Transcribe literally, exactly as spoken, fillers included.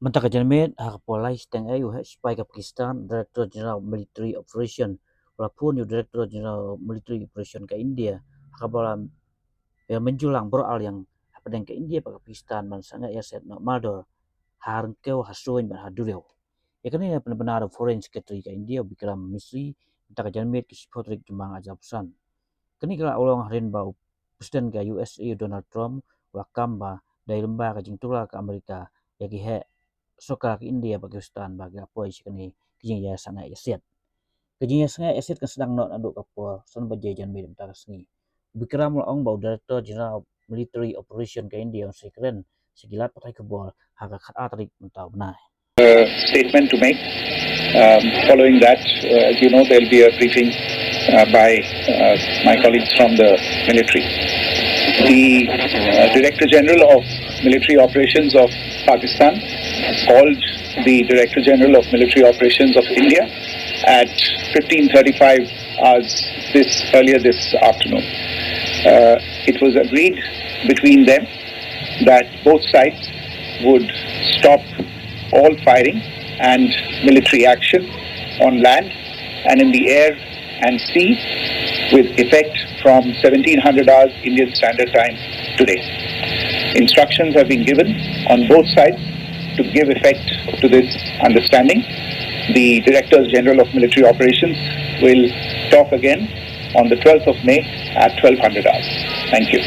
Mynta ka janmiet ha ka por lai shiteng eh, u heh sipai ka Pakistan, Director General Military Operation, u la phone ïa u Director General Military Operation ka India ha kaba u la ïa mynjur lang baroh arliang hapdeng ka India bad ka Pakistan ban sangeh ïasiat noh mardor ha ryngkew, ha suiñ bad ha duriaw. Ïa kane la pynbna da u Foreign Secretary ka India, u Vikram Misri, mynta ka janmiet, ka shiphew tarik Jymmang arhajar arphew san. Kane ka la long hadien ba u President ka U S A, u Donald Trump, u la kam ba dei lyngba ka jingtuklar ka Amerika ïa ki heh sorkar ka India bad ka Pakistan ba ki la poi sha kane ka jingïasangeh ïasiat. Ka jingïasangeh ïasiat kan sdang noh naduh ka por san baje janmiet mynta ka sngi. U Vikram u la ong ba u Director General Military Operation ka India un sa ïakren sha ki lad pathai khubor ha ka khatar tarik mynta u bnai. Uh, statement to make. Um, following that, uh, as you know, there'll be a briefing uh, by uh, my colleagues from the military. The uh, Director General of Military Operations of Pakistan called the Director General of Military Operations of India at fifteen thirty-five hours this earlier this afternoon. Uh, it was agreed between them that both sides would stop all firing and military action on land and in the air and sea with effect from seventeen hundred hours Indian Standard Time today. Instructions have been given on both sides to give effect to this understanding. The Directors General of Military Operations will talk again on the twelfth of May at twelve hundred hours. Thank you.